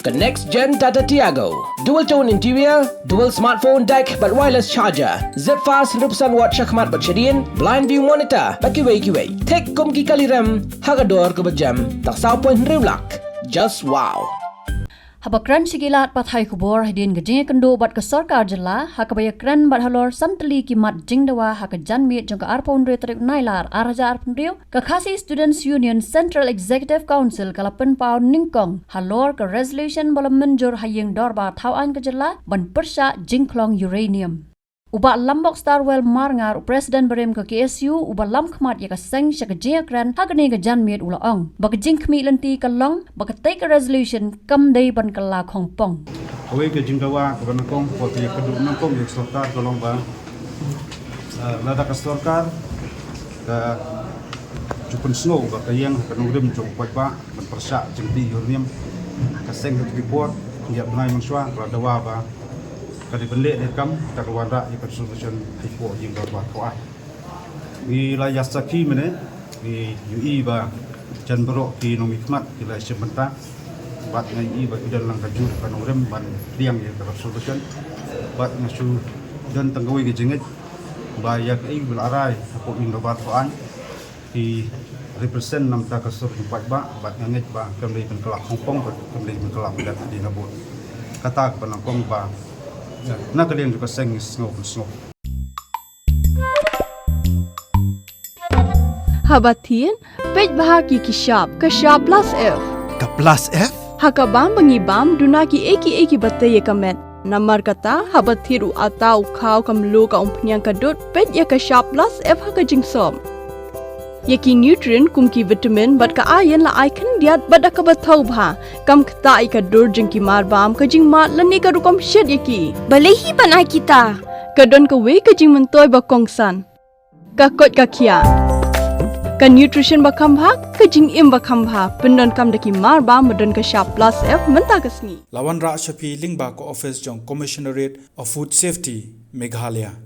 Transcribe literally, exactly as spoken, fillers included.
Ka next gen Tata Tiago. Dual tone interior, dual smartphone deck bad wireless charger. Zip fast hynriew percent watt shakhmat bad shadien, blind view monitor bad kiwei kiwei. Thik kum ki kali rem ha ka dor kaba jem tang saw point hynriew lak. Just wow. Haba kren sha ki lad pathai khubor hadien ka jingïakynduh bad ka sorkar jylla ha kaba ïakren bad halor san tylli ki mat jingdawa ha ka janmiet jong ka arphew hynriew tarik Nailar ar hajar arphew hynriew, ka Khasi Students Union Central Executive Council ka la pynpaw nyngkong halor ka resolution ba la mynjur ha ïing dorbar thaw aiñ ka jylla ban pyrshah jingkhlong uranium. U Bah Lambok Starwell Marngar, u President barim ka K S U, uba lam khmat ïa ka seng sha ka jingïakren ha kane ka janmiet u la ong ba ka jingkhmih lynti ka long ba katei ka resolution kam dei ban kylla khongpong. Kawei ka jingdawa kaba nyngkong, kaba ïakynduh nyngkong ïa ka sorkar ka long ba, eh, lada ka sorkar ka ju pynsngew ba ka ïeng ha ka nongrim jong u paidbah ban pyrshah jingtih uranium, ka seng ha ki por ïa bnai mynshuwa ka la dawa ba ka dei ban leh ne kam, ka la wanrah ïa ka resolution hapoh ïing dorbar thaw aiñ. Ngi la ïa sakhi mynne, ngi ïohi ba jan baroh ki nongmihkhmat ki la shim bynta bad nga ïohi ba ki don lang ka jur ka nongrim ban pdiang ïa ka resolution. Bad nga shu don tang kawei ka jingngeit ba ïa kaei ba la rai hapoh ïing dorbar thaw aiñ ki represent na ka bynta ka sur jong u paidbah, bad nga ngeit ba kam dei ban kylla khongpong bad kam dei ban kylla pynïaid hadien habud. Kata kaba nyngkong ba na ka liang jong ka seng ngi sngew pynsngew. Haba thied, peit bha ïa ki shap, ka shap plus F. Ka plus F? Ha ka bam ba ngi bam, duna kiei kiei kiba tei ïa ka met. Namar kata, haba thied u atta, u khaw, ka mluh, ka umphniang, ka dud, peit ïa ka shap plus F ha ka jingsop. Ïa ki nutrient kum ki vitamin bad ka iron la ai khyndiat bad da kaba thaw bha. Kam ktah ïa ka dur jong ki marbam, ka jingmad lane ka rukom shet ïa ki. Balei hi ban ai kita? Ka don kawei ka jingmyntoi ba kongsan. Ka koit ka khiah. Ka nutrition ba kham bha, ka jingim ba kham bha. Pyndonkam da ki marbam ba don ka shap plus F mynta ka sngi. La wanrah sha phi lyngba ka office jong Commissionerate of Food Safety, Meghalaya.